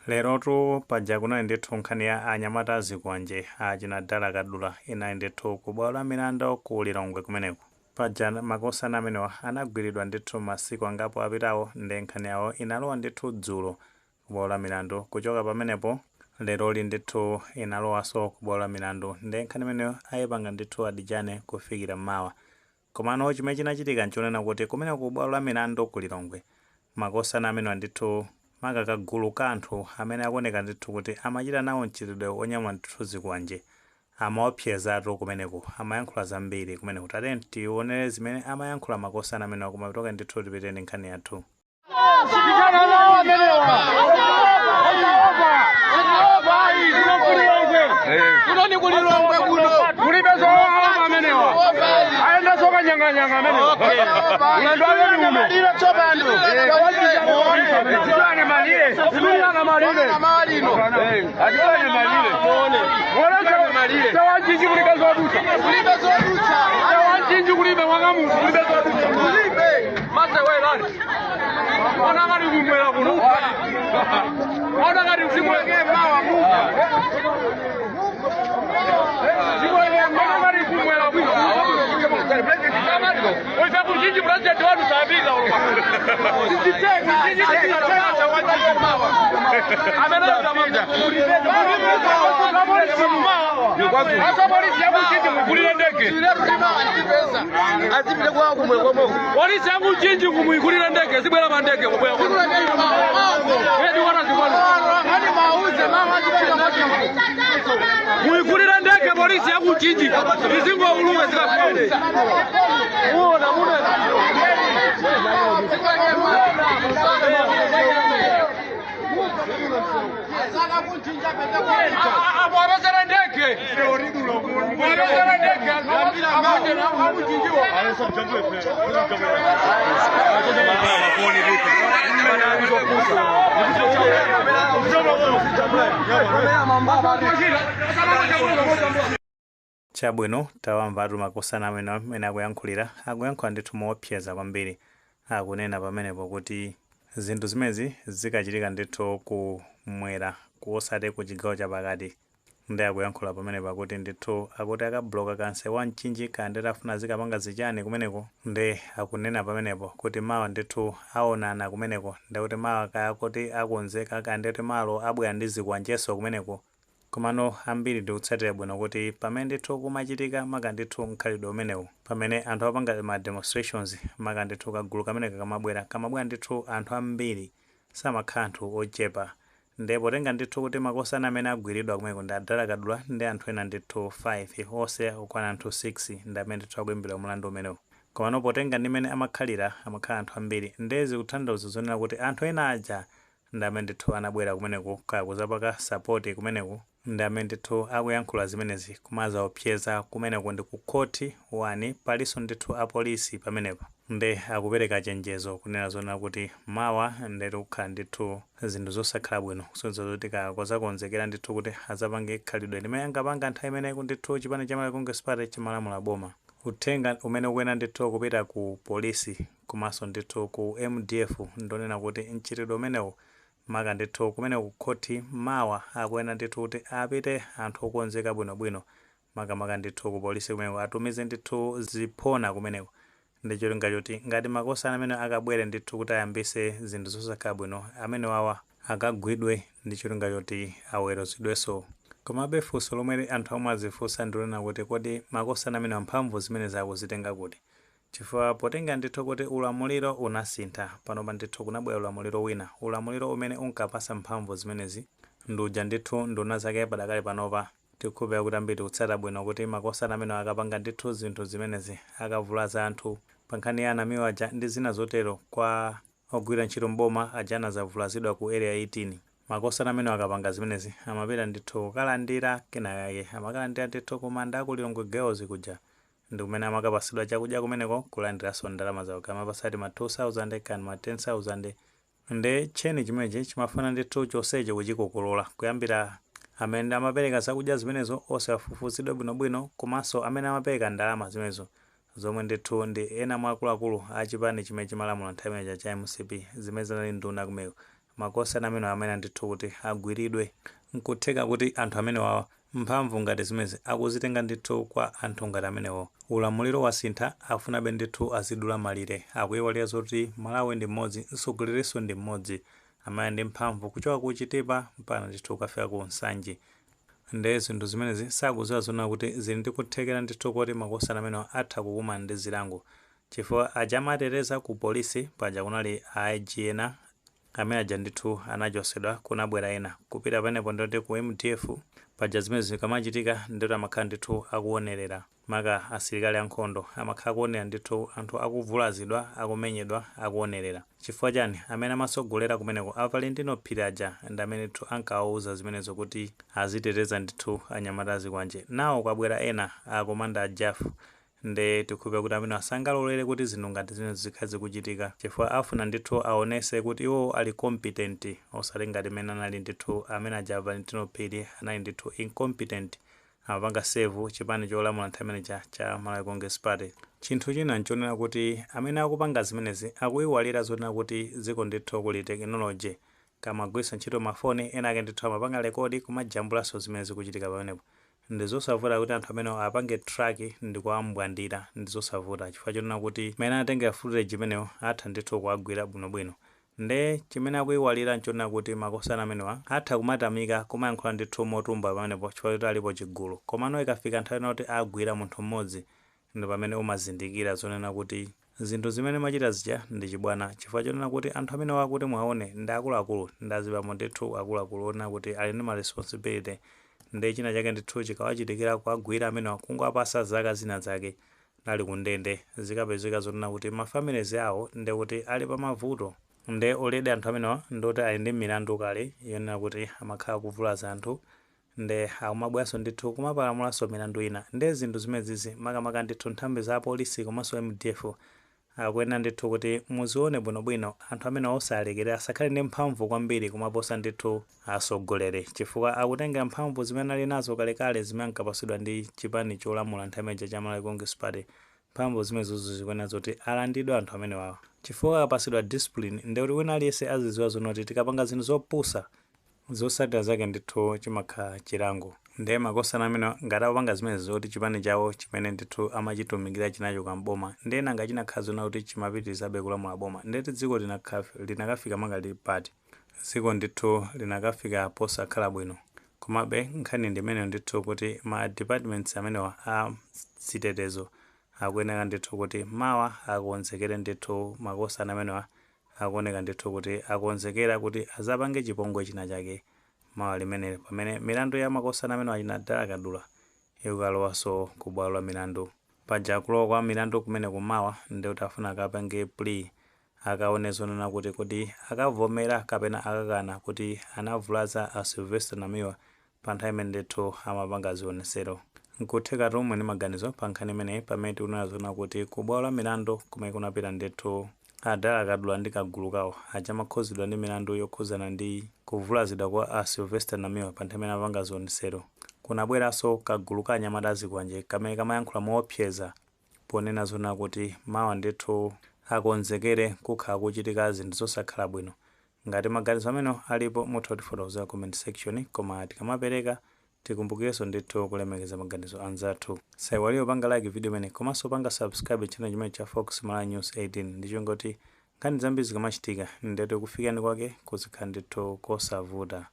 Lerotu paja kunali ndithu nkhani ya anyamata azikwanje achina Dala Kadula, inali ndithu ku bwalo la milandu ku Lilongwe kumeneko. Paja makosana amenewa anagwiridwa ndithu masiku angapo apitawo, ndi nkhani yawo inalowa ndithu dzulo ku bwalo la milandu. Kuchoka pamenepo, leroli ndithu inalowanso ku bwalo la milandu, ndi nkhani imeneyo ayipanga ndithu adjourn kufikira mawa. Komano chimene chinachitika nchonena kuti kumene ku bwalo la milandu ku Lilongwe, makosana amenewa ndithu, makakagulu ka anthu amene akuoneka ndithu kuti amachita nawo mchitidwe onyamula ndithu zikwanje, amaopsezatu kumeneko, amayankhula zambiri kumeneko. Tatiyeni tionere zimene amayankhula makosana amenewa, kumapitoka ndithu tipite ndi nkhani yathu. Kijana nawo amenewa. Kuno ni kulilongwe kuno. Kulibe zowawa amenewa. Aenda soka nyanganyanga amenewa. Ulendo wake ni uno. Maliro tsopano. Atidane malire. Atidane malire. Malino. Atidane malire. Muone tawanchinji kulibe zodutsa. Kulibe zodutsa. Tawanchinji kulibe mwakamutu kulibe zodutsa. Kulibe. Masewelani. Ona ngati kumwera kuno. Ona ngati Sikuleke mawa muka. Ona ngati kumwera kuno. Oife kuchinji president wanu sabika ulo. Sizitenga. Sizitenga mawa. Asa polisi yakuchinji muikulire ndege. Siletu mawa ndipesa. Azipite kwa kumwe komoko. Polisi yakuchinji kumuikulire ndege zibwera mandege kubwera. Sikuleke mawa. Edi wana zibwana. Ngani mauze mama azipita kwa Muikulire ndege polisi yakuchinji. Izingo uluwe zikafike. Muona muna. Mwabezera ndege. Mwabezera ndege. Akuchinjiwa. Chabwino, tawamvatu makosana amene amene akuyankhulira, akuyankhula ndithu moopseza kwambiri. Akunena pamenepo kuti zinthu zimenezi zikachitika ndithu kumwera, kuosati ku chigawo chapakati. Ndi akuyankhula pamenepo akuti ndithu akuti akabloka kansewu wa Mchinji, kandi afuna zikapanga zichani kumeneko. Ndi akunena pamenepo kuti mawa ndithu aonana kumeneko, ndikuti mawa kaya kuti akonzeka, kandi kuti malo abwera ndi zikwanjeso kumeneko. Komano ambiri ndikutsatira bwino kuti pamene ndithu kumachitika maka ndithu mkhalidwe umenewu, pamene anthu apanga ma demonstrations, maka ndithu kagulu kameneka kamabwera, kamabwera ndithu anthu ambiri, samakhala anthu ochepa. Ndipo tenga ndithu kuti makosana amene agwiridwa kumeneko ndi Adala Kadula ndi anthu ena ndithu 5, onse okwana anthu 6 ndi amene ndithu akuimbidwa mlandu umenewu. Komano potenga ndi mmene amakhalira, amakhala anthu ambiri, ndezi kutanthauza zonena kuti anthu ena aja ndi amene ndithu anabwera kumeneko kaya kuzapaka support kumeneko, ndi amene ndithu akuyankhula zimenezi kumazaopseza kumeneko. Ndi ku khoti 1, palinso ndithu apolisi pamenepo, ndi akupereka chenjezo kunena zonena kuti mawa ndeti kukhala ndithu zinthu zosakhala bwino, kusonyeza kuti kaya kozakonzekera ndithu kuti azapange khalidwe limene angapanga nthawi imeneyi ndithu chipani cha Malawi Congress Party chimalamula boma. Uthenga umene ukuyenda ndithu kupita ku polisi komanso ndithu ku MDF ndonena kuti mchitidwe umenewu, maka ndithu kumene ku khoti mawa, akuyenda ndithu kuti apite anthu okonzeka bwinobwino, makamaka ndithu ku polisi kumeneko atumize ndithu ziphona kumeneko, ndi cholinga choti ngati makosana amene akabwere ndithu kuti ayambise zinthu zosakhala bwino, amene wawa akagwidwe ndi cholinga choti aweruzidwenso. Komabe funso lomwe anthu amwe azifunsa ndilonena kuti kodi makosana amene amphamvu zimene zakuzitenga kuti? Chifukwa potenga ndithu kuti ulamuliro unasintha, panopa ndithu kunabwera ulamuliro wina, ulamuliro umene unkapasa mphamvu zimenezi nduja ndithu nduna zake padakali panopa. Tikukhulupirira kuti ambiri tikutsata bwino kuti makosana amene akapanga ndithu zinthu zimenezi, akavulaza anthu pa nkhani ya anamiwa aja ndi zina zotero, kwa ogwira ntchito mboma aja anazavulazidwa ku Area 18, makosana amene akapanga zimenezi amapita ndithu kukalandira kenakake, amakalandira ndithu kumanda aku Lilongwe Girls kuja, ndi kumene amakapasidwa chakudya kumeneko, kulandiranso ndalama zawo, kamapasati ma 2000 kani ma 10,000. Ndi tcheni chimenechi chimafuna ndithu chonsechi kuchikokolola, kuyambira amene amapereka zakudya zimenezo onse afufuzidwe bwinobwino, komanso amene amapereka ndalama zimenezo, zomwe ndithu ndi ena mwa akuluakulu a chipani chimene chimalamula nthawi imeneja cha MCP, zimene zinali nduna kumeneko. Makosana amene amene ndithu kuti agwiridwe. Nkutheka kuti anthu amenewawa mphamvu ngati zimezi akuzitenga ndithu kwa anthu ngati amenewo. Ulamuliro wasintha, afunabe ndithu azidula malire. Akuyiwalira zoti Malawi ndi mmodzi, mtsogolerinso ndi mmodzi amene ndi mphamvu kuchoka ku Chitipa mpaka ndithu kukafika ku Nsanje. Nde zinthu zimenezi sakuziwa zona kuti zili ndi kuthekera ndithu kuti makosana amenewa atha kukumana ndi zilango, chifukwa aja amateteza ku polisi paja kunali a IG ena amene aja ndithu anachosedwa, kunabwera ena kupita pamenepo. Ndoti ku MDF paja zimene zikamachitika ndithu amakhala ndithu akuonerera, maka asilikali ankhondo amakhala akuonera ndithu anthu akuvulazidwa, akumenyedwa, akuonerera. Chifukwa chani? Amene amasogolera kumeneko, a Valentino Phiri aja, ndi amene ndithu ankawauza zimenezo kuti aziteteza ndithu anyamata azikwanje. Nawo kwabwera ena, a commander Jafu, nde tikhulupira kuti amene asangalolere kuti zinthu ngati zimene zikhale zikuchitika, chifukwa afuna ndithu aonese kuti iwo ali competent, osati ngati mmene anali ndithu amene aja. Valentino Phiri anali ndithu incompetent, amapanga serve chipani cholamula nthawi imeneja cha Malawi Congress Party. Chinthu china nchonena kuti amene akupanga zimenezi akuyiwalira zonena kuti dziko ndithu kuli technology, kamagwiritsa ntchito mafoni ena ake ndithu amapanga record, kumajambulanso zimene zikuchitika pamenepo. Ndi zosavuta kuti anthu amene apange track ndi kuwambwandira, ndi zosavuta, chifukwa chonena kuti mmene atengera footage imeneyo atha ndithu kuwagwira bwinobwino. Nde chimene akuyiwalira nchonena kuti makosana amenewa atha kumatamika, kumayankhula ndithu motumba pamenepo chifukwa choti alipo chigulu, komano ikafika nthawi ina kuti agwira munthu mmodzi, ndi pamene umazindikira zonena kuti zinthu zimene machita zija ndi chibwana, chifukwa chonena kuti anthu amene wakuti mwaone ndi akuluakulu, ndi azibambo ndithu akuluakulu onena kuti ali ndi ma responsibility. Ndi china chake ndithu chikawachitikira, kuagwira amenewa, kungowapasa zaka zina zake ali kundende, zikapezeka zonena kuti ma families awo ndi kuti ali pamavuto. Nde already anthu amenewa ndoti ali ndi milandu kale yonena kuti amakhala kuvulaza anthu, nde akumabweranso ndithu kumapalamulanso milandu ina. Nde zinthu zimenezizi, makamaka ndithu nthambi za apolisi komanso MDF, akuyenera ndithu kuti muzione bwinobwino. Anthu amene osalekerera asakhale ndi mphamvu kwambiri kumaposa ndithu atsogoleri, chifukwa akutenga mphamvu zimene ali nazo kalekale, zimene ankapasidwa ndi chipani cholamula nthawi imeneja cha Malawi Congress Party. Mphamvu zimenezozo zikuyenera zoti alandidwe anthu amenewawa, chifukwa akapasidwa discipline ndekuti wina aliyense azidziwa zonoti tikapanga zinthu zopusa, zotsatira zake ndithu chimakhala chilango. Ndiye makosana amene ngati akupanga zimenezi zoti chipani chawo chimene ndithu amachitumikira chinachoka mboma, ndiye nanga chinakhala zona kuti chimapitirizabe kulamula boma, ndeti dziko linakafika makali pati? Dziko ndithu linakafika posakhala bwino. Komabe nkhani ndi imeneyo ndithu, kuti ma departments amenewa a zitetezo akuyenera ndithu kuti mawa akonzekere ndithu. Makosana amenewa akuoneka ndithu kuti akonzekera kuti azapange chipongwe china chake mawa limeneli, pamene milandu ya makosana amenewa achina Dala Kadula ikukalowanso ku bwalo la milandu. Paja kulowa kwa milandu kumene kumawa, ndikuti afuna akapange plea, akaone zonena kuti kuti akavomera kapena akakana kuti anavulaza a Sylvester Namiwa pa nthawi imene ndithu amapanga zionesero. Nkutheka tomwe ndi maganizo pa nkhani imeneyi, pamene tikunena zona kuti ku bwalo la milandu kumene kunapita ndithu Adala Kadula ndi kagulu kawo aja amakhuzidwa ndi milandu yokhuzana ndi kuvulazidwa kwa a Sylvester Namiwa pa nthawi imene amapanga zionesero, kunabweranso kagulu ka anyamata azikwanje kamene kamayankhula moopseza ponena zona kuti mawa ndithu akonzekere, kukhala kuchitika zinthu zosakhala bwino. Ngati maganizo amene alipo, mutha kutifotokozera comment section, koma tikamapereka tikumbukirenso ndithu kulemekeza maganizo anzathu. Saiwaliyo panga like video imene, komanso panga subscribe channel chimene cha Fox Malawi News 18, ndichongoti nkhani zambiri zikamachitika, ndetu kufikani kwake kuzikhala ndithu kosavuta.